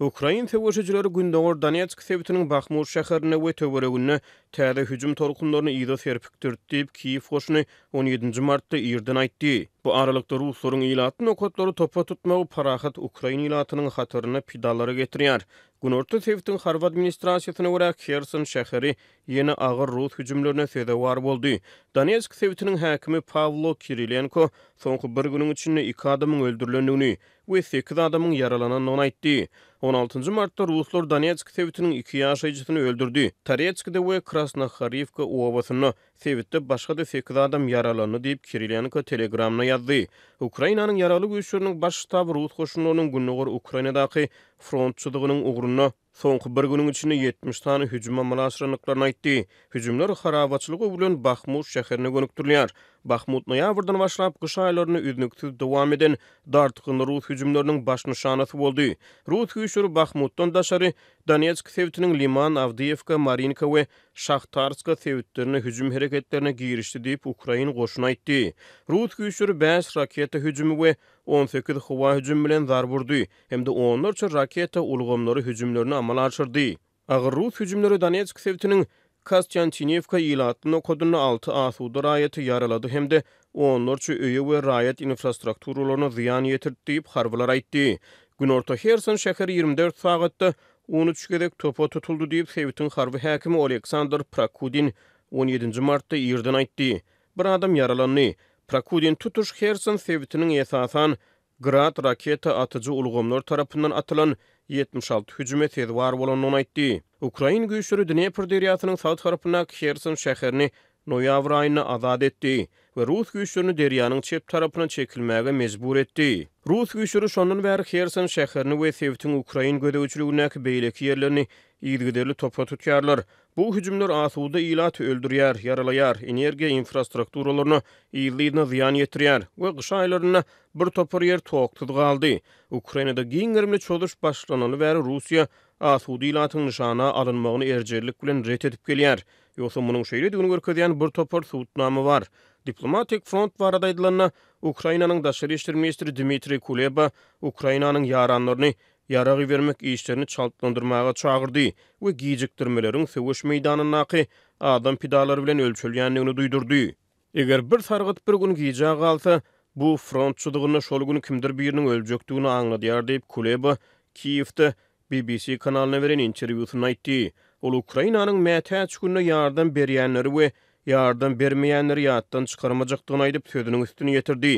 Ukrain söweşijileri gündogar Donetsk sebitiniň Bahmut şäherinde we töwereginde täze hüjüm tolkunlaryny yza serpikdirdi diýip, Kiýew goşuny on ýedinji martda irden aýtdy. Bu aralykda, ruslaryň ilatly nokatlary topa tutmagy parahat ukrain ilatynyň hatarynda pidalara getirýär. Günorta sebitiň harby administrasiýasyna görä, Herson şäheri ýene agyr rus hüjümlerine sezewar boldy. Donetsk sebitiniň häkimi Pawlo Kirilenko soňky bir günüň içinde iki adamyň öldürilendigini we sekiz adamyň ýaralanandygyny aýtdy. On altynjy martda ruslar Donetsk sebitiniň iki ýaşaýjysyny öldürdi. Toretskde we Krasnohoriwka obasynda sebitde başga-da sekiz adam ýaralandy diýip, Kirilenko Telegramda ýazdy. Ukrainanyň Ýaragly Güýçleriniň Baş ştaby rus goşunlarynyň gündogar Ukrainadaky front çyzygynyň ugrunda Soňky bir günüň içinde 70 sany hüjüm amala aşyrandyklaryny aýtdy. Hüjümler harabaçylyga öwrülen Bahmut şäherine gönükdirilýär. Bahmut noýabrdan başlap gyş aýlarynda üznüksiz dowam eden dartgynly rus hüjümleriniň baş nyşanasy boldy. Rus güýçleri Bahmutdan daşary, Donetsk sebitiniň Liman, Awdiýewka, Marinka we Şahtarska sebitlerinde hüjüm hereketlerine girişdi diýip, ukrain goşuny aýtdy. Rus güýçleri bäş raketa hüjümi we 18 howa hüjümi bilen zarba urdy. hem-de onlarça raketa ulgamlary hüjümlerini amala aşyrdy. Agyr rus hüjümleri Donetsk sebitiniň Kostýantiniwka ilatly nokadynda alty asuda raýaty ýaralady hem-de onlarça öýe we raýat infrastrukturalaryna zyýan ýetirdi diýip, harbylar aýtdy. Günorta Herson şäheri 24 sagatda 13 gezek topa tutuldy diýip, sebitiň harby häkimi Oleksandr Prokudin on ýedinji martda irden aýtdy. Bir adam ýaralandy. Prokudin tutuş Herson sebitiniň esasan Grad raketa atyjy ulgamlar tarapyndan atylan 76 hüjüme sezewar bolandygyny aýtdy. Ukrain güýçleri Dnepr derýasynyň sag tarapyndaky Herson şäherini noýabr aýynda azat etdi we rus güýçlerini derýanyň çep tarapyna çekilmäge mejbur etdi. Rus güýçleri şondan bäri Herson şäherini we sebitiň ukrain gözegçiligindäki beýleki ýerlerini yzygiderli topa tutýarlar. Bu hüjümler asuda ilaty öldürýär, ýaralaýar, energiýa infrastrukturalaryna yzly-yzyna zyýan ýetirýär we gyş aýlarynda bir topar ýer toksuz galdy. Ukrainada giň gerimli çozuş başlanaly bäri Russiýa asuda ilatyň nyşana alynmagyny erjellik bilen ret edip gelýär. Ýogsa munuň şeýledigini görkezýän bir topar subutnama bar. Diplomatik front barada aýdylanda, Ukrainanyň daşary işler ministri Dmitriý Kuleba Ukrainanyň ýaranlaryny ýarag ibermek işlerini çaltlandyrmaga çagyrdy we gijikdirmeleriň söweş meýdanyndaky adam pidalary bilen ölçelýändigini duýdurdy. Eger bir sargyt bir gün gijä galsa, bu front çyzygynda şol gün kimdir biriniň öljekdigini aňladýar diýip, Kuleba Kiýewde BBC kanalyna beren interwýusynda aýtdy. Ol Ukrainanyň mätäç günde ýardam berýänleri we ýardam bermeýänleri ýatdan çykarmajakdygyny aýdyp, sözüniň üstüni ýetirdi.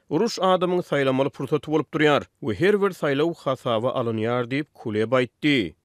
Uruş adamyň saýlamaly pursaty bolup durýar we her bir saýlaw hasaba alynýar diýip, Kuleba aýtdy.